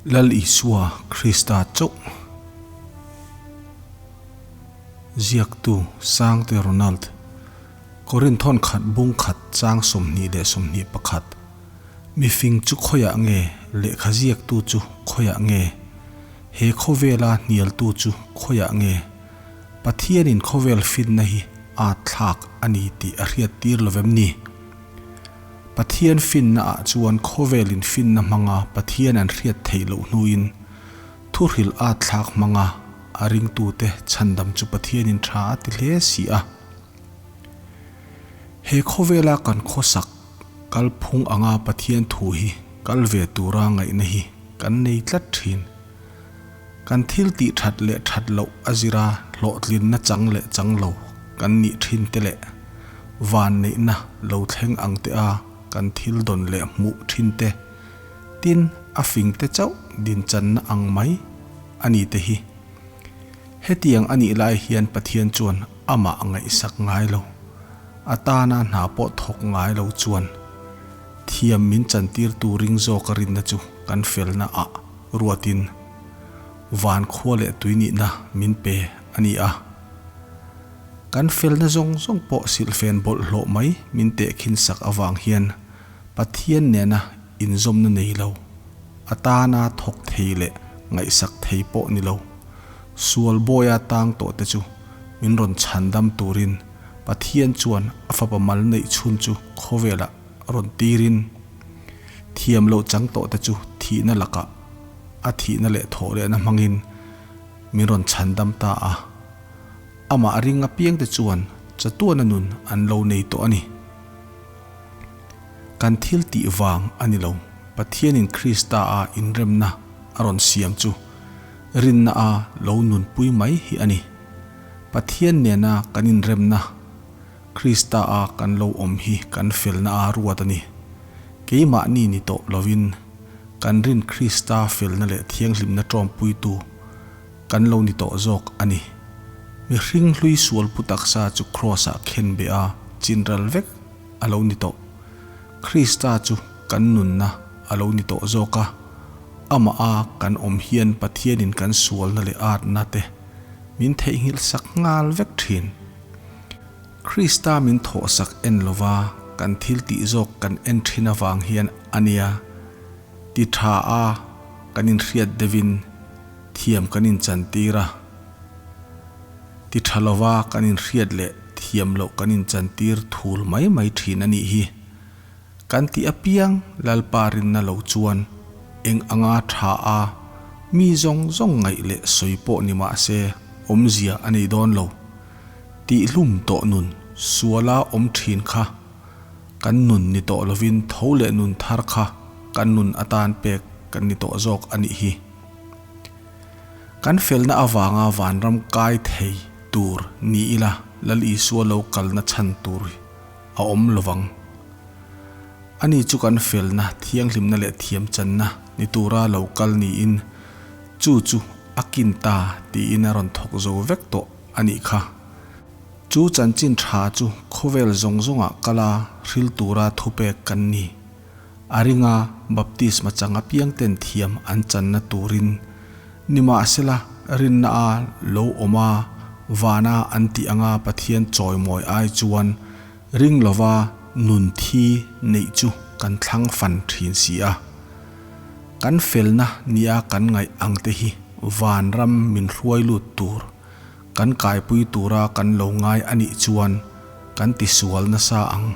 Lal Isua Krista chauh. Ziaktu Sangte Ronald, Korinth thawn khat bung khat chang 21, Mifing chu khawiah nge, lehkha ziaktu chu khawiah nge, he khawvela hnialtu chu khawiah nge? Pathianin khawvel finna hi aa thlak a ni tih a hriattir lo vem ni? Pathian finna ah chuan khawvelin finna hmanga Pathian an hriat theih loh hnuin thuhril aa thlak hmanga a ringtute chhandam chu Pathianin tha a ti hle si a. He khawvela kan khawsak kalphung anga Pathian thu hi kal ve tura ngaihna hi kan nei tlat thin. Kan thil tih that leh that loh a zira hlawhtlinna chang leh chang lo kan nih thin te leh van neihna lo thleng ang te a kan thil dawn leh hmuh thin te, tin a fing te chauh dinchanna ang mai a ni te hi. Hetiang a nih lai hian Pathian chuan amah ngaihsak ngai lo, a tana hna pawh thawk ngai lo chuan thiam min chantirtu ring zawk a rinna chu kan felna ah ruatin van khua leh tui nihna min pe a ni a. Kan felna zawng zawng pawh silhfen bawlhhlawh mai min tehkhin sak avang hian Pathian nena inzawmna nei lo, a tana thawk thei leh ngaihsak thei pawh ni lo, sual bawia tang tawh te chu min rawn chhandam turin Pathian chuan a fapa mal neih chhun chu khawvelah rawn tirin thiam loh chang tawh te chu thihna lakah a thihna leh thawh lehna hmangin min rawn chhandam ta a. Amah ring apiang te chuan chatuana nun an lo nei tawh a ni. Kan thil tih vang a ni lo, Pathianin Krista a inremna a rawn siam chu rinna a lo nunpui mai hi a ni. Pathian nena kan inremna Krista a kan lo awm hi kan felna a ruat a ni. Keimahni ni tawh lovin kan rin Krista felna leh thianghlimna tawmpuitu kan lo ni tawh zawk a ni. Mihring hlui sual pu taksa chu Kraws-ah khen beh a chinral vek a lo ni tawh. Krista chu kan nunna a lo ni tawh zawk a, amah a kan awm hian Pathianin kan sualna leh atna te min theihnghilh sak nghal vek thin. Krista min thawhsak en lova kan thil tih zawk kan en thin avang hian a nia, ti tha a kan inhriat deuhin thiam kan inchantir a, ti tha lova kan inhriat leh thiam loh kan inchantir thul mai mai thin a nih hi. Kan tih apiang Lalpa rinna lo chuan eng anga tha a, mi zawng zawng ngaih leh sawi pawh ni mah se awmzia a nei dawn lo. Tihhlum tawh nun suala awm thin kha kan nun ni tawh lovin tho leh nun thar kha kan nun atan pek kan ni tawh zawk a nih hi. Kan felna avanga vanram kai thei tur ni ila Lal Isua lo kalna chhan tur a awm lovang. Ani chu kan felna, thianghlimna leh thiamchanna ni tura lo kal niin chu chu a kin ta tiin a rawn thawk zo vek tawh a nih kha. Chu chanchin tha chu khawvel zawng zawngah kala hril tura thupek kan ni. A ringa baptisma chang apiang ten thiam an channa turin nimahsela rinna a lo awm a, vana an tih anga Pathian chawimawi ai chuan ring lova nun thi neih chu kan thlang fan thin si a. Kan felna nia kan ngaih ang te hi vanram min hruai lut tur, kan kaipui tura kan lo ngai a nih chuan kan tisual nasa ang.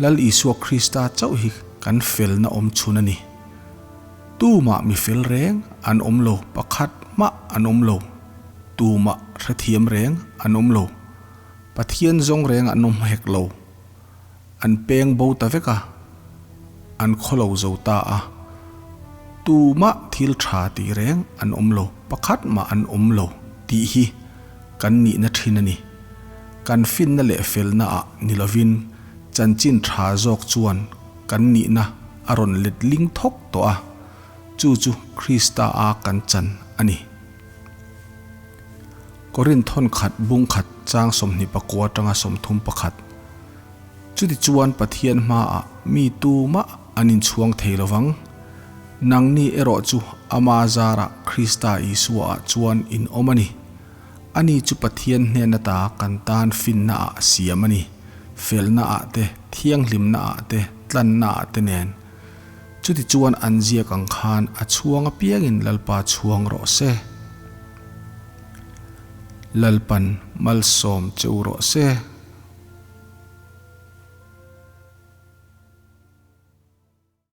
Lal Isua Krista chauh hi kan felna awm chhun a ni. Tumah mi fel reng an awm lo, pakhat mah an awm lo. Tumah hrethiam reng an awm lo. Pathian zawng reng an awm hek lo. An peng bo ta vek a, an khaw lo zo ta a. Tumah thil tha tih reng an awm lo, pakhat mah an awm lo tih hi kan nihna thin a ni. Kan finna leh felna ah ni lovin chanchin tha zawk chuan kan nihna a rawn let ling thawk tawh a, chu chu Krista a kan chan a ni. Korinth thawn khat bung khat chang 29 atanga 31. Chutichuan Pathian hmaah mi tumah an inchhuang thei lovang. Nangni erawh chu Ama zarah Krista Isua ah chuan in awm a ni. Ani chu Pathian hnen ata kan tan finna ah siam a ni, felna ah te, thianghlimna ah te, tlanna ah te nen. Chutichuan an ziak ang khan a chhuang apiangin Lalpa chhuang rawh se. Lalpan malsawm che u rawh se.